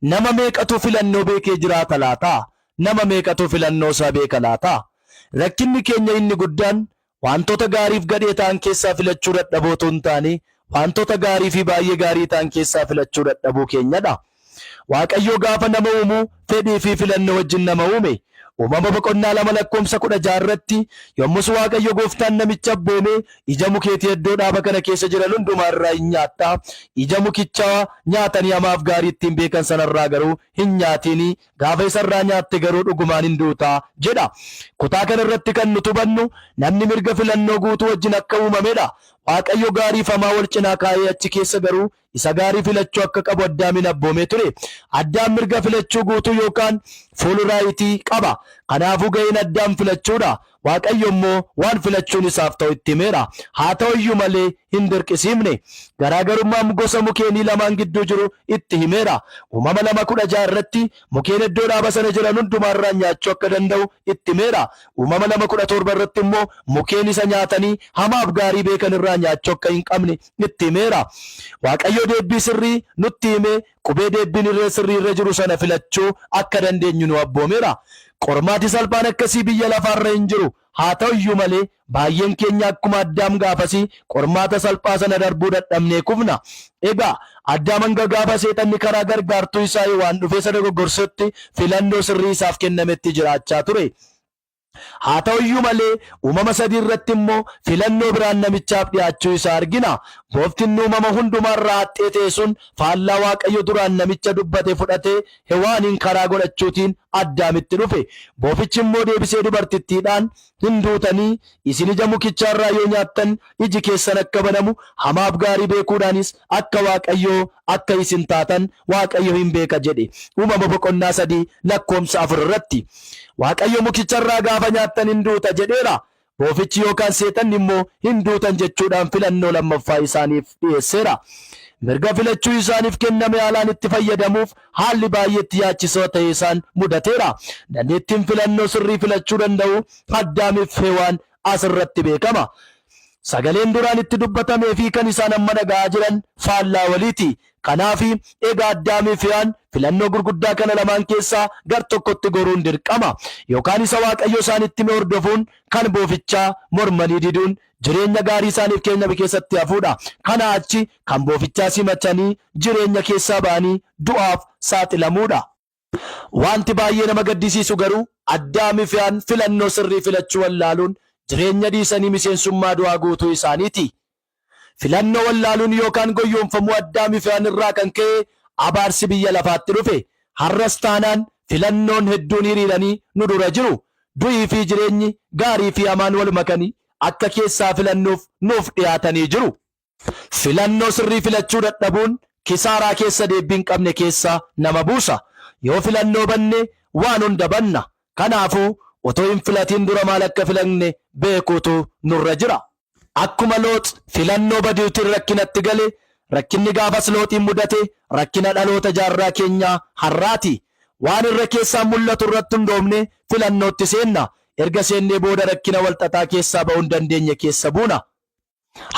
Nama meeqatu filannoo beekee jiraata laata? Nama meeqatu filannoo isaa beeka laata? Rakkinni keenya inni guddaan wantoota gaariif gadhee ta'an keessaa filachuu dadhabuu utuu hin taane, wantoota gaarii fi baay'ee gaarii ta'an keessaa filachuu dadhabuu keenyadha. Waaqayyo gaafa nama uumu fedhii fi filannoo wajjin nama uume. Uumama boqonnaa 2 lakkoofsa 16 irratti, Yommus Waaqayyo gooftaan namicha abboome, Ija mukeetii iddoo dhaaba kana keessa jiran hundumaa irraa in nyaatta, ija mukichaa nyaatanii hamaaf gaarii ittiin beekan sana irraa garuu hin nyaatin, gaafa isa irraa nyaatte garuu dhugumaan in duuta jedha. Kutaa kana irratti kan nuti hubannu namni mirga filannoo guutuu wajjin akka uumamedha. Waaqayyo gaariif hamaa wal cinaa kaa'ee achi keessa garuu isa gaarii filachuu akka qabu Addaamiin abboomee ture. Addaam mirga filachuu guutuu yookaan full right qaba. Kanaafuu ga'een Addaam filachuudha. Waaqayyo immoo waan filachuun isaaf ta'u itti himeera. Haa ta'u iyyuu malee hin dirqisiifne. Garaagarummaa gosa mukeenii lamaan gidduu jiru itti himeera. Uumama 2:16 irratti mukeen iddoo dhaaba sana jiran hundumaa irraa nyaachuu akka danda'u itti himeera. Uumama 2:17 irratti immoo mukeen isa nyaatanii hamaaf gaarii beekan irraa nyaachuu akka hin qabne itti himeera. Waaqayyo deebbii sirrii nutti himee qubee deebbiin irra sirrii irra jiru sana filachuu akka dandeenyu nu abboomeera. Qormaati salphaan akkasii biyya lafaarra hin jiru. Haa ta'u iyyuu malee baay'een keenya akkuma Addaam gaafasii qormaata salphaa sana darbuu dadhabnee kufna. Egaa Addaam hanga gaafa seexanni karaa gargaartuu isaa Hewaan dhufee isa dogoggorsutti filannoo sirrii isaaf kennametti jiraachaa ture. Haa ta'u iyyuu malee Uumama 3 irratti immoo filannoo biraan namichaaf dhi'aachuu isaa argina. Bofti inni uumama hundumaa irraa haxxee ta'e sun faallaa Waaqayyo duraan namicha dubbate fudhatee Hewaaniin karaa godhachuutiin Addaamitti dhufe. Bofichi immoo deebisee dubartittiidhaan, Hin duutanii, isin ija mukichaa irraa yoo nyaattan iji keessan akka banamu, hamaaf gaarii beekuudhaanis akka Waaqayyoo akka isin taatan Waaqayyo hin beeka jedhe. Uumama boqonnaa 3 lakkoofsa 4 irratti. Waaqayyo mukicha irraa gaafa nyaattan hin duuta jedheera. Bofichi yookaan seexanni immoo hin duutan jechuudhaan filannoo lammaffaa isaaniif dhiyeesseera. Mirga filachuu isaaniif kenname haalaan itti fayyadamuuf haalli baay'ee itti yaachisoo ta'e isaan mudateera. Dandeettiin filannoo sirrii filachuu danda'u Addaamiif Hewaan as irratti beekama. Sagaleen duraan itti dubbatamee fi kan isaan amma dhaga'aa jiran faallaa waliiti. Kanaaf egaa Addaamii fi Hewaan filannoo gurguddaa kana lamaan keessaa gar tokkotti goruun dirqama. Yookaan isa Waaqayyo isaanitti hime hordofuun kan bofichaa mormanii diduun jireenya gaarii isaaniif kenname keessatti hafuudha. Kanaa achi kan bofichaa simatanii jireenya keessaa ba'anii du'aaf saaxilamuudha. Wanti baay'ee nama gaddisiisu garuu Addaamii fi Hewaan filannoo sirrii filachuu wallaaluun jireenya dhiisanii miseensummaa du'aa guutuu isaaniiti. Filannoo wallaaluun yookaan goyyoomfamuu Addaamii fi Hewaan irraa kan ka'e abaarsi biyya lafaatti dhufe. Har'as taanaan filannoon hedduun hiriiranii nu dura jiru. Du'ii fi jireenyi, gaarii fi hamaan wal makanii akka keessaa filannuuf nuuf dhiyaatanii jiru. Filannoo sirrii filachuu dadhabuun kisaaraa keessa deebbii hin qabne keessa nama buusa. Yoo filannoo banne waan hunda banna. Kanaafuu utuu hin filatiin dura maal akka filanne beekuutu nurra jira. Akkuma Loox filannoo badiutiin rakkinatti gale, rakkinni gaafas Looxiin mudate rakkina dhaloota jaarraa keenyaa har'aati. Waan irra keessaan mul'atu irratti hundoofne filannootti seenna. Erga seennee booda rakkina walxaxaa keessaa ba'uu hin dandeenye keessa buuna.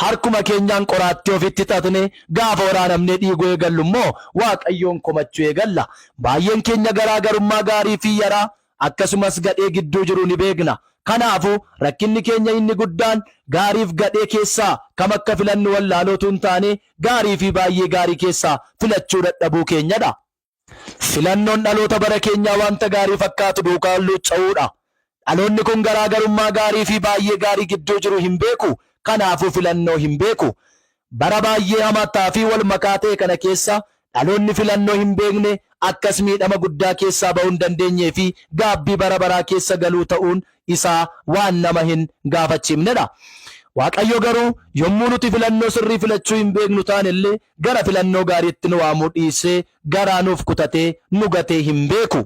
Harkuma keenyaan qoraattii ofitti xaxnee gaafa waraanamnee dhiiguu eegallu immoo Waaqayyoon komachuu eegalla. Baay'een keenya garaa garummaa gaarii fi yaraa akkasumas gadhee gidduu jiru ni beekna. Kanaafuu rakkinni keenya inni guddaan gaariif gadhee keessaa kam akka filannu wallaaluu utuu hin taane gaarii fi baay'ee gaarii keessaa filachuu dadhabuu keenyadha. Filannoon dhaloota bara keenyaa wanta gaarii fakkaatu duukaa luucca'uudha. Dhaloonni kun garaa garummaa gaarii fi baay'ee gaarii gidduu jiru hin beeku, kanaafuu filannoo hin beeku. Bara baay'ee hamataa fi wal makaa ta'e kana keessa dhaloonni filannoo hin beekne akkas miidhama guddaa keessaa ba'uu hin dandeenyee fi gaabbii bara baraa keessa galuu ta'uun isaa waan nama hin gaafachiifnedha. Waaqayyo garuu yommuu nuti filannoo sirrii filachuu hin beeknu taane illee gara filannoo gaariitti nu waamuu dhiisee garaa nuuf kutatee nu gatee hin beeku.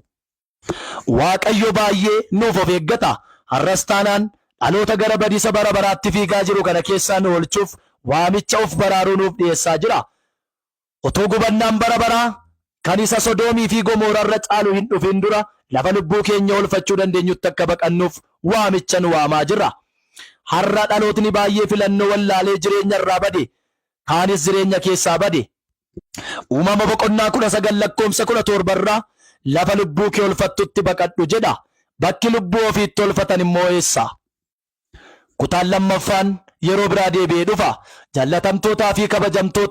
Waaqayyo baay'ee nuuf of eeggata. Har'as taanaan dhaloota gara badiisa bara baraatti fiigaa jiru kana keessaa nu oolchuuf waamicha of baraaruu nuuf dhi'eessaa jira. Utuu gubannaan bara baraa kan isa Sodoomii fi Gomoora irra caalu hin dhufin dura lafa lubbuu keenya oolfachuu dandeenyutti akka baqannuuf waamicha nu waamaa jira. Har'a dhalootni baay'ee filannoo wallaalee jireenya irraa bade, kaanis jireenya keessaa bade. Uumama boqonnaa 19 lakkoofsa 17 irraa lafa lubbuu kee olfattutti baqadhu jedha. Bakki lubbuu ofiitti olfatan immoo eessa? Kutaan lammaffaan yeroo biraa deebi'ee dhufa. Jaallatamtootaa fi kabajamtoota.